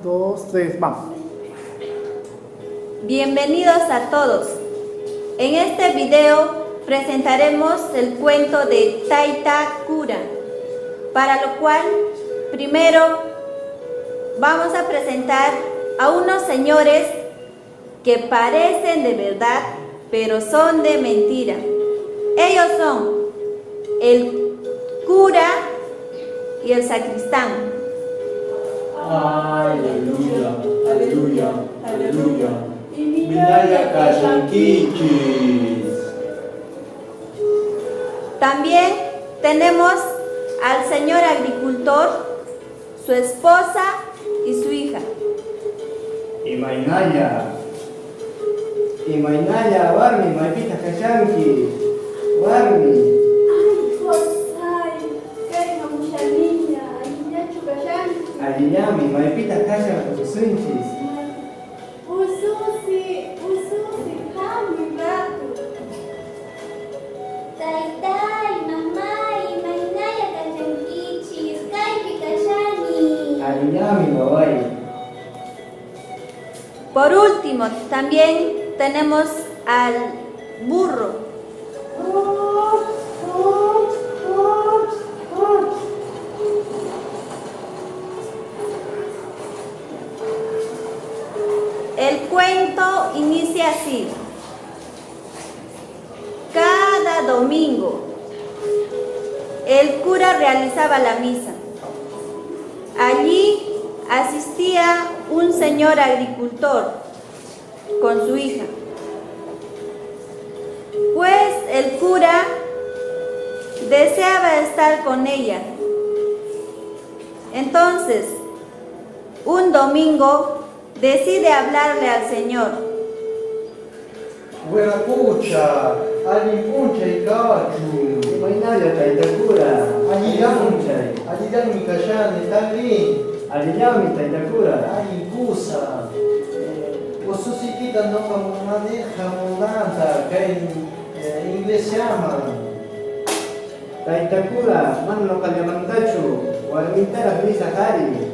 Dos, tres, vamos. Bienvenidos a todos. En este video presentaremos el cuento de Taita Cura, para lo cual primero vamos a presentar a unos señores que parecen de verdad, pero son de mentira. Ellos son el cura y el sacristán. Aleluya, aleluya, aleluya. Imaynalla kashankichis. También tenemos al señor agricultor, su esposa y su hija. Imaynalla. Imaynalla, warmi, maypitaq kashanki. Warmi. Ay, qusay, kay hamushaniña, allinllachu kashanki? Allillami, maypitaq kashan ususinchis. Ususi, ususi, hamuy rato. Taytay, mamay, imaynalla kashankichis, kaypi kashani. Allillami, waway. Por último, también tenemos al burro. El cuento inicia así. Cada domingo, el cura realizaba la misa. Allí asistía un señor agricultor con su hija. Pues el cura deseaba estar con ella. Entonces, un domingo decide hablarle al Señor. Wiraqucha, allin p'unchay kachun. Imaynalla tayta cura. Allillanmi, P'unchay. allillanmi kashani, qanrí. Allillami, tayta cura. Allin kusa. Ususiykita nuqa munani hamunanta kay iglesiaman. Tayta cura, mana nuqallamantachu, warmintaraq nisaq ari.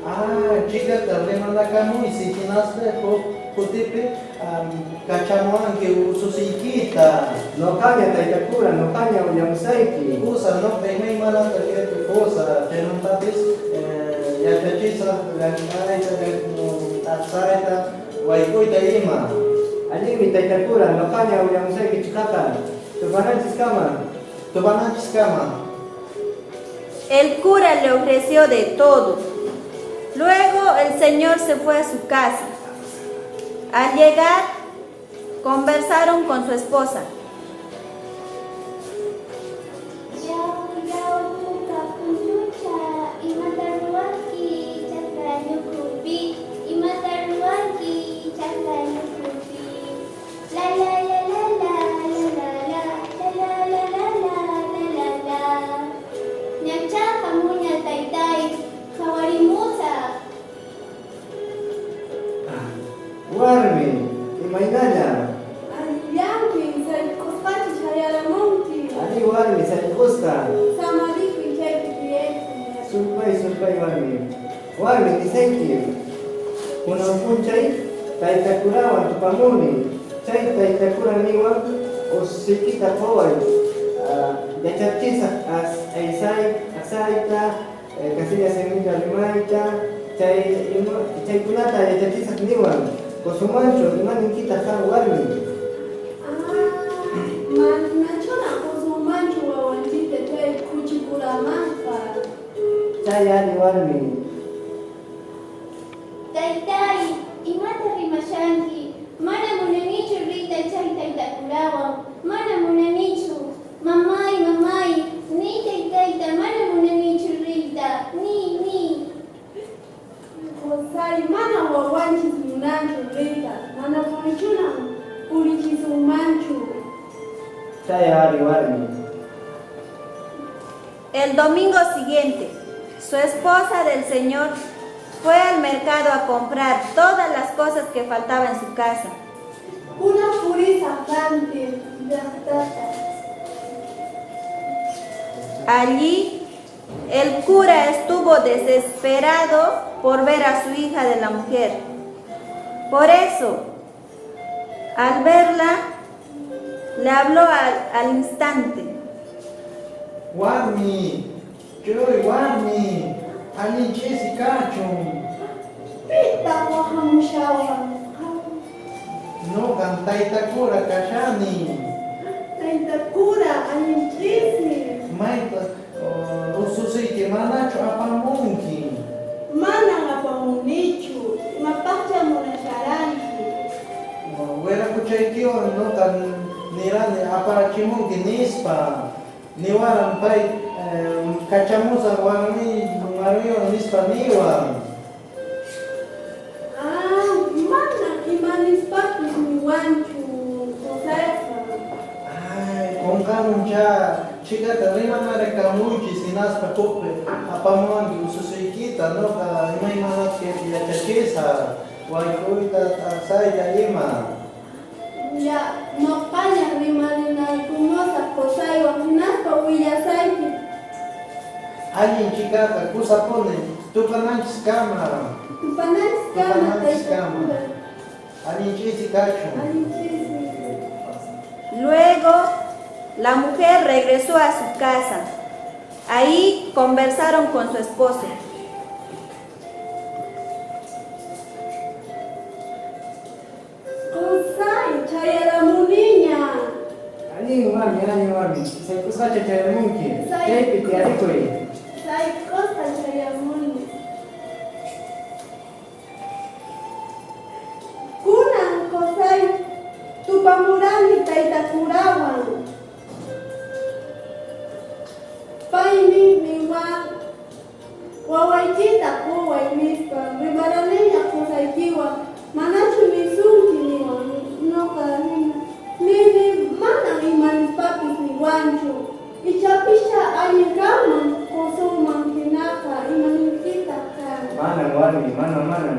Ah, chikata rimanakamuysi hinaspa huk kutipi kachamuwanki ususiykita. Nuqaña tayta cura, nuqaña willamusayki. Kusa, nuqa imaymanata kaypi kusa, chaymantapis yachachisaq llank'ayta, t'aqsayta, wayk'uyta ima. Allinmi tayta cura, nuqaña willamusayki chhikaqa. Tupananchiskama. Tupananchiskama. El cura le ofreció de todo. Luego el señor se fue a su casa. Al llegar, conversaron con su esposa. Yaw, yaw, puka punchucha, imata ruwanki chakra ñuqrupi, imata ruwanki chakra ñuqrupi. La la la la la la la la la la la la la la la. Ñachá hamuña taytay, qhawarimusaq. Warmi, imaynalla. Allillanmi, sayk'usqachu chayaramunki. Arí warmi, sayk'usqa. Samarikuy chaypi tiyaykuy. Supay, supay warmi. Warmi, nisayki. Kunan p'unchay tayta curawan tupamuni. Chay tayta cura niwan ususiykita quway. Yachachisaq aysay, asayta, kastilla simita rimayta, chay chaykunata yachachisaq niwan. Qusunmanchu, ima ninkitaq qam warmi? Ah, manachuna qusunmanchu wawanchikta chay khuchi kuramanqa. Chay ari warmi. Taytay, imata rimashanki? Mana munanichu riyta chay tayta kurawan, mana munanichu. Mamay, mamay, niy taytayta mana munanichu riyta, niy, niy. Qusay, mana wawanchis munanchu riyta, manapunichuna purichisunmanchu. Chay ari warmi. El domingo siguiente, su esposa del señor fue al mercado a comprar todas las cosas que faltaban en su casa. Kunan purisaq rantiq llaqtata. Allí, el cura estuvo desesperado por ver a su hija de la mujer. Por eso, al verla, le habló al instante. Warmi, chuy warmi, allin ch'isi kachun. Pitaq wahamushawan? Nuqan tayta kura kashani. Tayta kura, allin ch'isi. Mayta ususiyki manachu apamunki? Manan apamunichu. Imapaqcha munasharanki? Wiraquchaykiwan nuqa nirani aparachimunki nispa. Niwaran pay kachamusaq warmiwan nispa niwan. Ah, manan imanispapis niwanchu qusayqa. Ay, qunqarunchá. Chhikata rimanarikamuychis hinaspa hukpi apamuwanki ususiykita nuqa imaymanata yachachisaq wayk'uyta t'aqsayta ima. Ya, nuqaña rimarinaykumusaq qusaywan hinaspa willasayki. Allin chhikaqa kusapuni tupananchiskama. Tupananchiskama, tayta Tupananchiskama. kura. Allin ch'isi kachun. Allin ch'isi. Luego, la mujer regresó a su casa. Ahí conversaron con su esposo. Qusay, chayaramuniña. Allin warmi, allin warmi. Sayk'usqacha chayamunki. Chaypi tiyarikuy. Sayk'usqa chayamuni. Kunan qusay tupamurani tayta kurawan. Paymi niwan wawaykita quway nispa rimaraniña qusaykiwan manachu nisunki niwan nuqa nini manan imanispapis niwanchu ichapischa allin kanman qusunman hinaqa imaninkitaq kan. Manan warmi, manan, manan.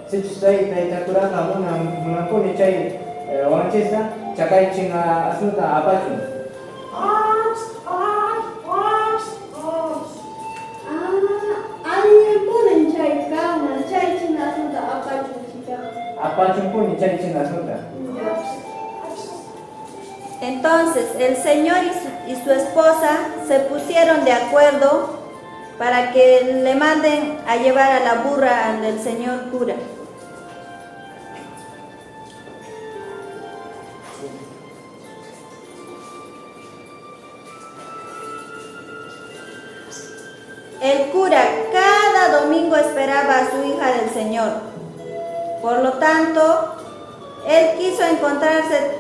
Sichus chay tayta kuraqa munanpuni chay wawanchista chaqay china asnuta apachun. Ah, allinpunin chay kanman chay china asnuta apachun chikaqa. Apachunpuni chay china asnuta. Entonces el señor y su esposa se pusieron de acuerdo para que le manden a llevar a la burra al del señor cura. El cura cada domingo esperaba a su hija del Señor. Por lo tanto, él quiso encontrarse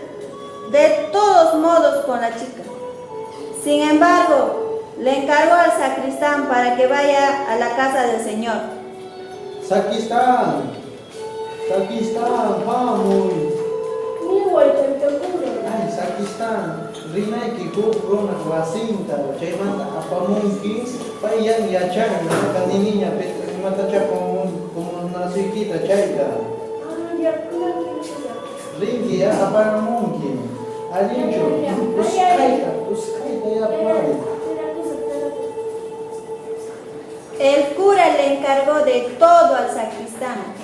de todos modos con la chica. Sin embargo, le encargó al sacristán para que vaya a la casa del Señor. Sacristán, sacristán, hamuy. Niway tayta kura. Ay, sacristán, rinayki huk runaq wasinta, chaymanta apamunki, payyan yachan, nuqa niniña imatachá kumunasuykita chayta. Ah, ya, kunan rinki. Rinki ya aparamunki. Allinchu, usqhayta, usqhayta yapari. El cura le encargó de todo al sacristán.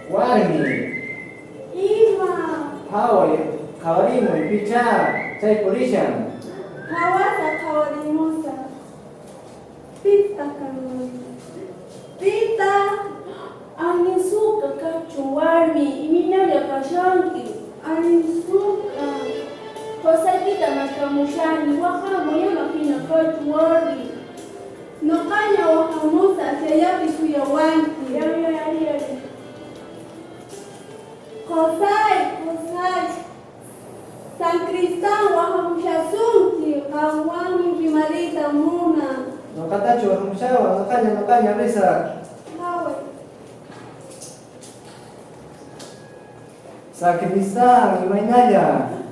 Warmi, Ima, phaway, qhawarimuy pichá, chay purishan. Qhawasaq qhawarimusaq. Pitaq kanman? Pitaq? Allin suk'a kachun warmi, imaynalla kashanki? Allin suk'a. Qusaykita maskhamushani, waqhamuy ama hina kaychu warmi. Nuqaña waqhamusaq, chayllapi suyawanki. Ari, ari, ari. Qusay, qusay. Sacristán waqhamushasunki, qanwanmi rimariyta munan. Nuqatachu waqhamushawan, nuqaña, nuqaña risaq. Phaway. Sacristán, imaynalla.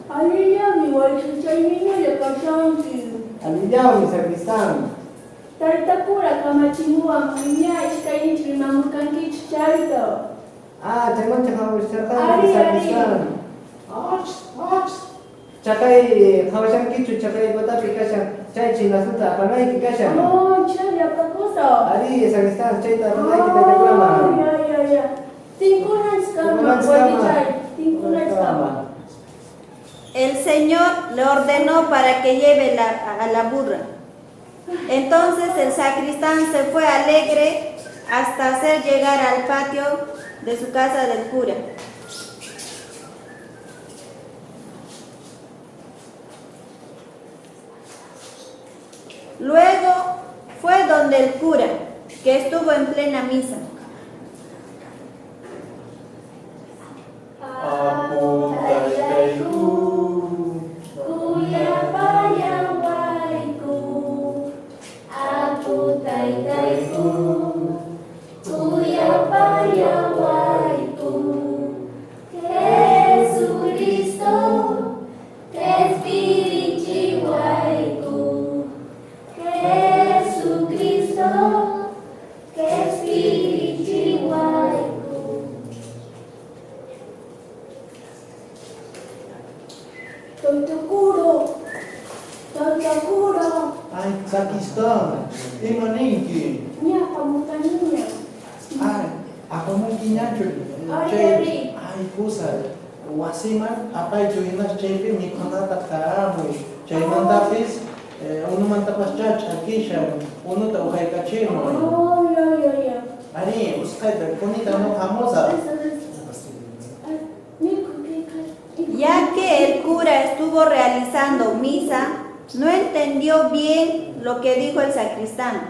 Allillanmi wayqichay, imaynalla kashanki? Allillanmi, sacristán. Tayta kura kamachimuwan ña iskayninchik rimamurqankichik chayta. Ah, chaymancha hamusharqanki, Ari, ari. sacristán. Ach, ach. Chaqay qhawashankichu chaqay patapi kashan chay chinasuta apanayki kashan. Oh, chay apakusaq. Ari, sacristán, chayta apanayki taytakuraman. Oh, ya, ya, ya. Tinkunanchiskama, warmichay, tinkunanchiskama. El Señor le ordenó para que lleve a la burra. Entonces el sacristán se fue alegre hasta hacer llegar al patio de su casa del cura. Luego fue donde el cura, que estuvo en plena misa. Apu taytayku. Kuyapayawayku, apu taytayku, kuyapayawayku, Jesucristo, qespirichiwayku, Jesucristo, qespirichiwayku. Tayta cura, tayta cura. Ay, sacristán, ima ninki? Ña hamutaniña. Ay, apamunkiñachu. Ari, Chay, ari. ay, kusa, wasiman apaychu hinas chaypi mikhunata qaramuy. Chaymantapis, unumantapaschá ch'akishan, unuta uqaykachimuy. Oh, ya, ya, ya. Ari, usqhayta kunita no hamusaq. Eso, eso. Ay, mikhuy, kay, kay. Ya que el cura estuvo realizando misa, no entendió bien lo que dijo el sacristán.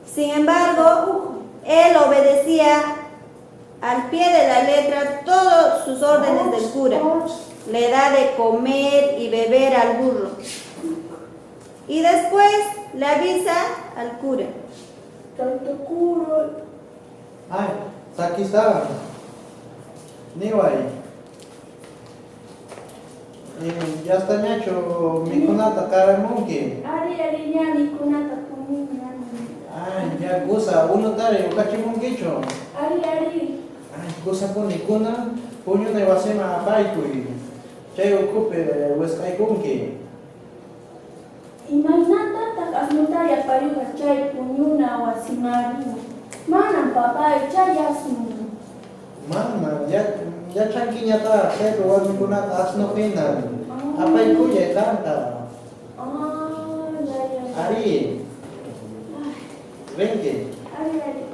Sin embargo, él obedecía al pie de la letra todas sus órdenes del cura. Le da de comer y beber al burro. Y después le avisa al cura. Tayta cura. Ay, sacristán. Niway. Yastañachu mikhunata qaramunki. Ari, ari, ña mikhunata quniña. Ay, ya kusa, unutari uqachimunkichu. Ari, ari. Ay, kusapuni kunan puñunay wasiman apaykuy. Chay ukhupi wisq'aykunki. Imaynatataq asnutari apayusaq chay puñuna wasimari? Manam papay, chay asnu. Mana, yachankiñataq chaypi warmikunata asnu hina. Apaykullay qamta. Ah, ya, ya. Ari. Rinki. Ari, ari.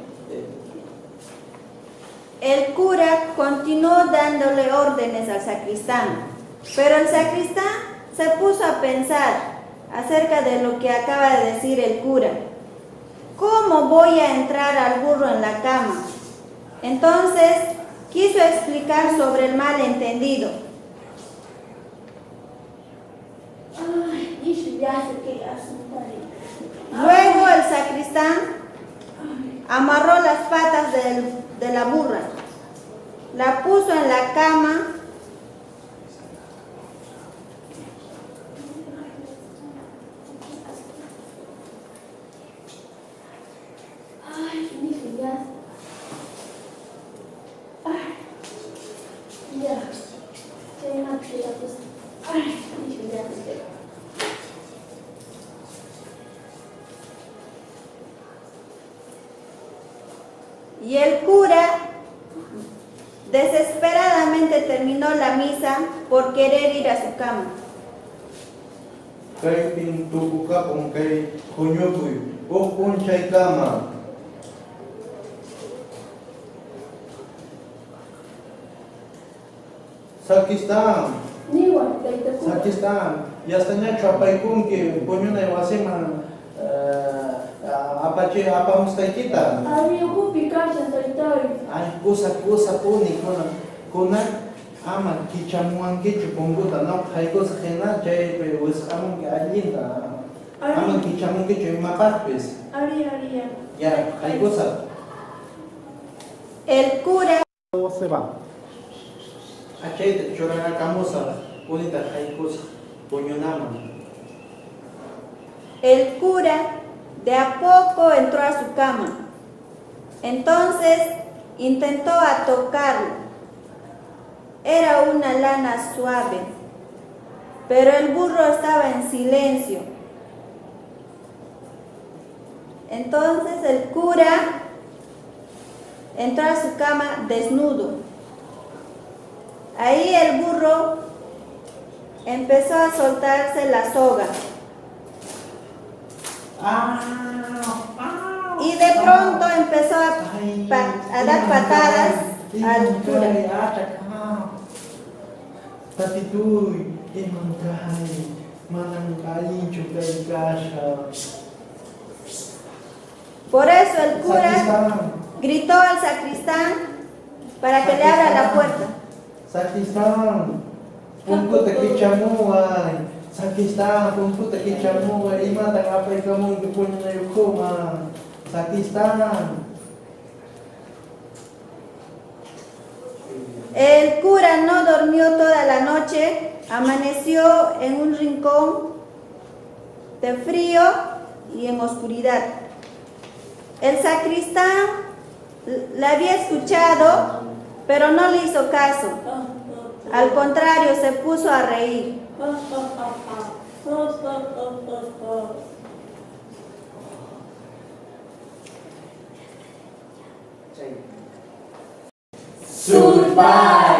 El cura continuó dándole órdenes al sacristán, pero el sacristán se puso a pensar acerca de lo que acaba de decir el cura. ¿Cómo voy a entrar al burro en la cama? Entonces quiso explicar sobre el malentendido. Ay, nishu llasa kay asnutari. Luego el sacristán amarró las patas de la burra, la puso en la cama. Ay, nishu llasa. Ay, ya. Chaynata churakusqa. Ay, nishu llasa. Y el cura desesperadamente terminó la misa por querer ir a su cama. Kaypin tukukapun kay huñukuy, huk p'unchaykama. Sacristán, Niway, tayta cura. sacristán, yastañachu apaykunki puñunay wasiman apachi apamusqaykita. Ari, ukhupi kashan taytay. Ay, kusa kusapuni kunan kunan ama kichamuwankichu punkuta, no haykusaq hina chaypi wisq'amunki allinta. Ama Ari, kichamunkichu imapaqpis. ari, ari, ya. Ya, haykusaq. El cura Se va. Chayta churarakamusaq kunita haykusaq puñunaman. El cura de a poco entró a su cama. Entonces intentó a tocarlo. Era una lana suave, pero el burro estaba en silencio. Entonces el cura entró a su cama desnudo. Ahí el burro empezó a soltarse la soga. Y de pronto empezó a dar patadas al cura. Tatituy, iman kay, manang allinchu kay kasha. Por eso el cura gritó al sacristán para que le abra la puerta. Sacristán, punkuta kichamuway. Sacristán, punkuta kichamuway. Imatan apaykamunki puñunayuqman. Sacristán. El cura no durmió toda la noche, amaneció en un rincón de frío y en oscuridad. El sacristán le había escuchado, pero no le hizo caso. Al contrario, se puso a reír. Surpay.